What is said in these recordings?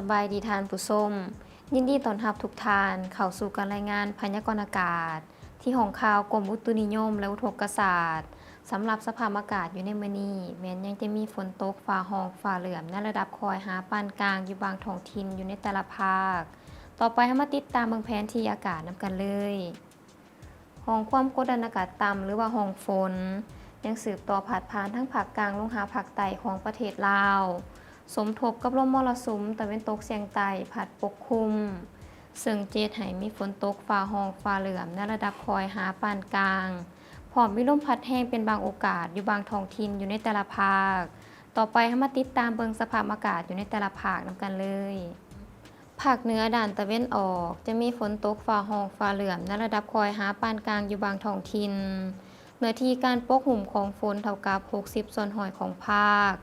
ສະບາຍດີທ່ານຜູ້ຊົມ, ຍິນດີຕ້ອນຮັບທຸກທ່ານເຂົ້າສູ່ການລາຍງານພະຍາກອນອາກາດ ທີ່ຫ້ອງຂ່າວກົມອຸຕຸນິຍົມ ແລະ ອຸທົກກະສາດ. ສຳລັບສະພາບອາກາດຢູ່ໃນມື້ນີ້ ແມ່ນຍັງຈະມີຝົນຕົກ ຟ້າຮ້ອງ ຟ້າເຫຼື້ອມ ໃນລະດັບຄ່ອຍຫາປານກາງ ຢູ່ບາງທ້ອງຖິ່ນຢູ່ໃນແຕ່ລະພາກ. ຕໍ່ໄປເຮົາມາຕິດຕາມເບິ່ງແຜນທີ່ອາກາດນຳກັນເລີຍ. ຮ່ອງຄວາມກົດດັນອາກາດຕ່ຳ ຫຼືວ່າຮ່ອງຝົນ ຍັງສືບຕໍ່ພາດຜ່ານທັງພາກກາງລົງຫາພາກໃຕ້ຂອງປະເທດລາວ, ສົມທົບກັບລົມມໍລະສຸມຕາເວັນຕົກສຽງໃຕ້ພັດປົກຄຸມ, ເຊິ່ງຈະເຮັດໃຫ້ມີຝົນຕົກ ຟ້າຮ້ອງ ຟ້າເຫຼື້ອມ ໃນລະດັບຄ່ອຍຫາປານກາງ, ພ້ອມມີລົມພັດແຮງເປັນບາງໂອກາດຢູ່ບາງທ້ອງຖິ່ນຢູ່ໃນແຕ່ລະພາກ. ຕໍ່ໄປເຮົາມາຕິດຕາມເບິ່ງສະພາບອາກາດຢູ່ໃນແຕ່ລະພາກນຳກັນເລີຍ. ພາກເໜືອດ້ານຕາເວັນອອກ ຈະມີຝົນຕົກ ຟ້າຮ້ອງ ຟ້າເຫຼື້ອມ ໃນລະດັບຄ່ອຍຫາປານກາງຢູ່ບາງທ້ອງຖິ່ນ. ເນື້ອທີ່ການປົກຫຸ້ມຂອງຝົນເທົ່າກັບຫົກສິບສ່ວນຮ້ອຍຂອງພາກ.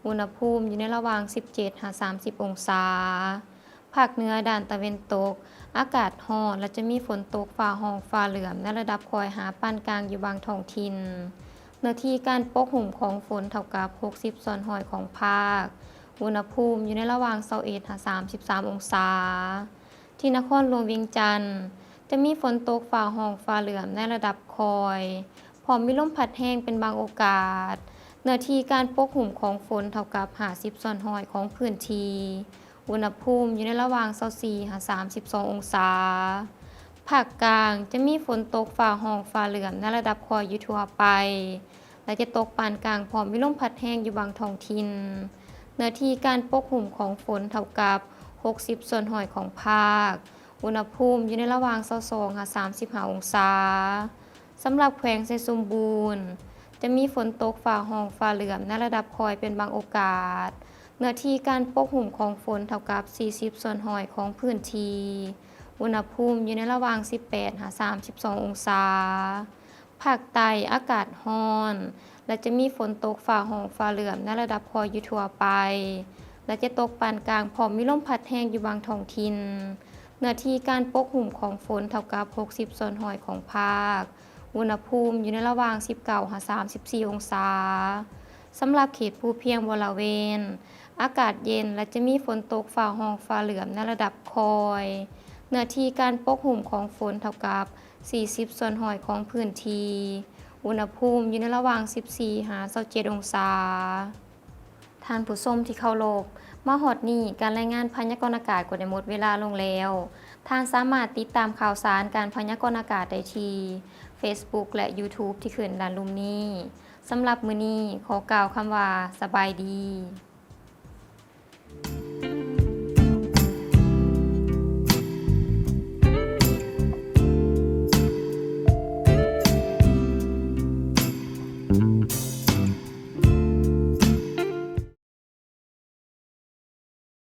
ອຸນຫະພູມຢູ່ໃນລະຫວ່າງສິບເຈັດຫາສາມສິບອົງສາ. ພາກເໜືອດ້ານຕາເວັນຕົກ ອາກາດຮ້ອນ ແລະ ຈະມີຝົນຕົກ ຟ້າຮ້ອງ ຟ້າເຫຼື້ອມ ໃນລະດັບຄ່ອຍຫາປານກາງຢູ່ບາງທ້ອງຖິ່ນ. ເນື້ອທີ່ການປົກຫຸ້ມຂອງຝົນເທົ່າກັບຫົກສິບສ່ວນຮ້ອຍຂອງພາກ. ອຸນຫະພູມຢູ່ໃນລະຫວ່າງຊາວເອັດຫາສາມສິບສາມອົງສາ. ທີ່ນະຄອນຫຼວງວຽງຈັນ ຈະມີຝົນຕົກ ຟ້າຮ້ອງ ຟ້າເຫຼື້ອມ ໃນລະດັບຄ່ອຍ, ພ້ອມມີລົມພັດແຮງເປັນບາງໂອກາດ. ເນື້ອທີ່ການປົກຫຸ້ມຂອງຝົນເທົ່າກັບຫ້າສິບສ່ວນຮ້ອຍຂອງພື້ນທີ່. ອຸນຫະພູມຢູ່ໃນລະຫວ່າງຊາວສີ່ຫາສາມສິບສອງອົງສາ. ພາກກາງຈະມີຝົນຕົກ ຟ້າຮ້ອງ ຟ້າເຫຼື້ອມ ໃນລະດັບຄ່ອຍຢູ່ທົ່ວໄປ ແລະ ຈະຕົກປານກາງ ພ້ອມມີລົມພັດແຮງຢູ່ບາງທ້ອງຖິ່ນ. ເນື້ອທີ່ການປົກຫຸ້ມຂອງຝົນເທົ່າກັບຫົກສິບສ່ວນຮ້ອຍຂອງພາກ. ອຸນຫະພູມຢູ່ໃນລະຫວ່າງຊາວສອງຫາສາມສິບຫ້າອົງສາ. ສຳລັບແຂວງໄຊສົມບູນ ຈະມີຝົນຕົກ ຟ້າຮ້ອງ ຟ້າເຫຼື້ອມ ໃນລະດັບຄ່ອຍເປັນບາງໂອກາດ. ເນື້ອທີ່ການປົກຫຸ້ມຂອງຝົນເທົ່າກັບສີ່ສິບສ່ວນຮ້ອຍຂອງພື້ນທີ່. ອຸນຫະພູມຢູ່ໃນລະຫວ່າງສິບແປດຫາສາມສິບສອງອົງສາ. ພາກໃຕ້ອາກາດຮ້ອນ ແລະ ຈະມີຝົນຕົກ ຟ້າຮ້ອງ ຟ້າເຫຼື້ອມ ໃນລະດັບຄ່ອຍຢູ່ທົ່ວໄປ ແລະ ຈະຕົກປານກາງ ພ້ອມມີລົມພັດແຮງຢູ່ບາງທ້ອງຖິ່ນ. ເນື້ອທີ່ການປົກຫຸ້ມຂອງຝົນເທົ່າກັບຫົກສິບສ່ວນຮ້ອຍຂອງພາກ. ອຸນຫະພູມຢູ່ໃນລະຫວ່າງສິບເກົ້າຫາສາມສິບສີ່ອົງສາ. ສຳລັບເຂດພູພຽງບໍລະເວນ ອາກາດເຢັນ ແລະ ຈະມີຝົນຕົກ ຟ້າຮ້ອງ ຟ້າເຫຼື້ອມ ໃນລະດັບຄ່ອຍ. ເນື້ອທີ່ການປົກຫຸ້ມຂອງຝົນເທົ່າກັບສີ່ສິບສ່ວນຮ້ອຍຂອງພື້ນທີ່. ອຸນຫະພູມຢູ່ໃນລະຫວ່າງສິບສີ່ຫາຊາວເຈັດອົງສາ. ທ່ານຜູ້ຊົມທີ່ເຄົາລົບ, ມາຮອດນີ້ ການລາຍງານພະຍາກອນອາກາດກໍໄດ້ໝົດເວລາລົງແລ້ວ. ທ່ານສາມາດຕິດຕາມຂ່າວສານການພະຍາກອນອາກາດໄດ້ທີ່ Facebook ແລະ YouTube ທີ່ຂຶ້ນດ້ານລຸ່ມນີ້. ສຳລັບມື້ນີ້ ຂໍກ່າວຄຳວ່າ ສະບາຍດີ.